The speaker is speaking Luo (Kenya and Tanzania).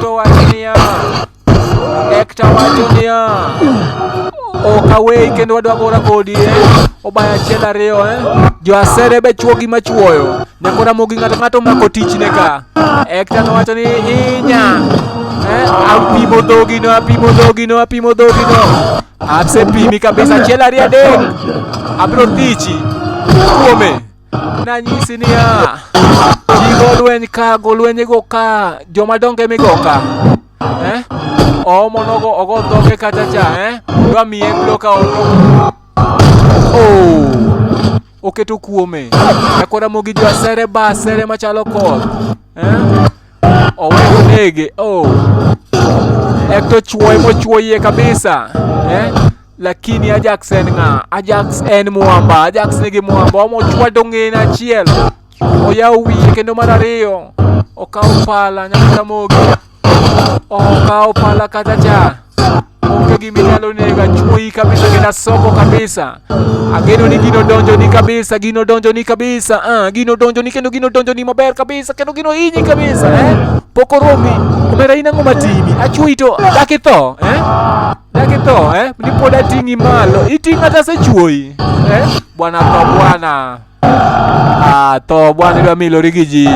Hector wacho niya, Hector wacho niya, ok awei kendo wadwa gora kodi eh. Obayo achiel ariyo eh. Jo asere be chuo gima chuoyo. Nyako Ramogi ng'ato ng'ato omako tichne ka. Hector nowacho ni inya. Eh, apimo dhogi no, apimo dhogi no, apimo dhogi no. Asepimi kabisa achiel ariyo adek. Abiro thichi kuome. Nanyisi niya, ji go lweny ka, go lweny go ka, joma dongo emigo ka. Eh? Oomo nogo ogo dhoge kacha cha, eh? Dwa miye blow ka oto. Oh! Oketo kuome. Nyako Ramogi jo asere ba asere machalo koth. Eh? Owe onege. Oh! Hector chuoye mochuo iye kabisa. Eh? Lakini Ajax en ng'a? Ajax en mwamba. Ajax nigi mwamba. Omo chwado ng'ene achiel. Oyawo wiye kendo mar ariyo. Okawo pala nyako Ramogi. Okawo pala kacha cha. Onge gima inyalo nego achuoyi kabisa kendo asoko kabisa. Ageno ni gino donjoni kabisa, gino donjoni kabisa. Ah, gino donjoni kendo gino donjoni maber kabisa kendo gino hinyi kabisa, eh? Pok oromi. Omera in ang'o matimi? Achuoyi to dak itho, eh? Dak itho, eh? Ni pod ating'i malo. Iting'a to asechuoyi. Eh? Bwana tho bwana. Ah, tho bwana idwa milori gi ji.